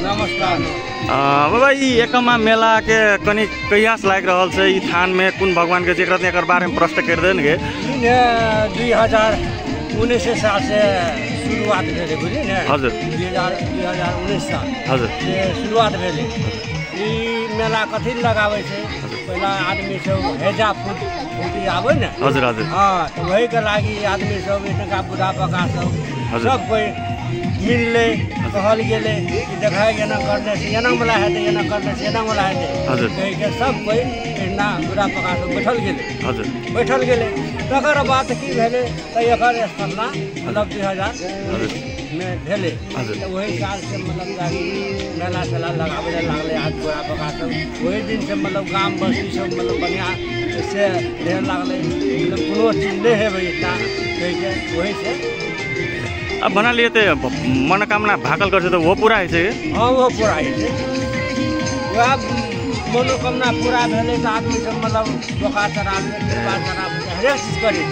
नमस्कार बाबा ई एकमा मेला के कनी कहियास लाग रहल छै ई थान में कुन भगवान के जेकरा एकर बारे में प्रश्न कर देन गे 2019 साल से शुरुआत भेले बुझली ने हजुर 2019 साल हजुर से शुरुआत भेले ई मेला कथी लगाबै छै पहिला आदमी सब हेजा फूटी आबै ने हजुर हजुर हां तो वही के लागि आदमी सब इनका बुढ़ा पका सब कोई मिलले कहल गेले कि देखाय के ना करने से एना वाला है ते एना करने से एना वाला है हजुर कहि के सब कोई इना बुढ़ा पका सब बैठल गेले हजुर बैठल गेले तकर बाद की भेले त एकर स्थापना मतलब 2000 में भेले तो वही साल से मतलब मेला सेला लगावे लागले आज बुढ़ा पका सब वही दिन से मतलब गांव बस्ती सब मतलब बढ़िया से ढेर लागले मतलब कोनो चीज नहीं है भाई इतना कहि के वही से अब बना लिए तो मनोकामना भाकल कर तो वो पूरा है हाँ वो पूरा है वह मनोकामना पूरा भेले तो आदमी सब मतलब बोखा शराब हरेक चीज करे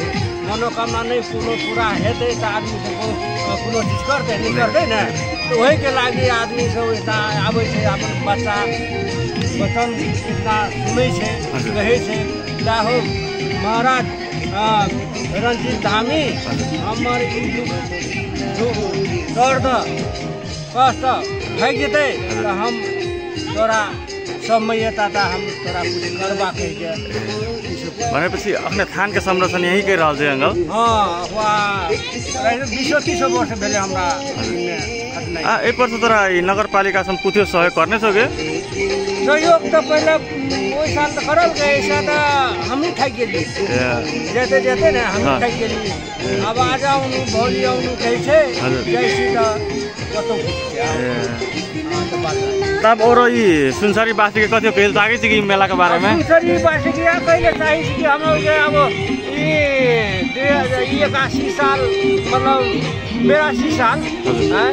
मनोकामना नहीं पूरा हेते तो आदमी सब कोनो चीज करते नहीं करते ना तो वही के लागी आदमी सब इतना आवे छे अपन बच्चा वचन इतना सुनै छे कहे छे लाहो महाराज रंजीत धामी हमर दर्द कष्ट भाग जेते तो हम तोरा समय ताता हम तोरा कुछ करवा कह के भनेपछि अपने थान के संरक्षण यही कर रहल छै अंकल हां वा 20-30 वर्ष भेले हमरा ए पर तोरा नगरपालिका सम पुथ्यो सहयोग गर्ने छ के सहयोग तो पहले ओइ साल तो करल गए सादा हम ही खाइ गेली जेते ना हम खाइ गेली अब आ जाऊ भौली आउनु कहै छै जैसी त कतो तब और ई सुनसरी बासी के कथि कहल ताकै छ कि मेला के बारे में सुनसरी बासी के कहिले चाहिँ कि हाम्रो के अब ई 81 साल मतलब 82 साल है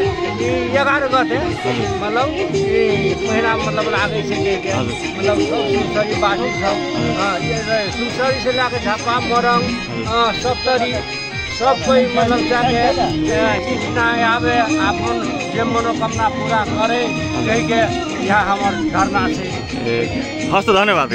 11 गते मतलब महीना मतलब लागे छे के मतलब सुनसरी बासी सब सुनसरी से लाके झापा मरंग सप्तरी सब कोई मतलब जाके इतना आवे अपन जे मनोकामना पूरा करे कह के यहाँ हमार धरना से हस्त धन्यवाद।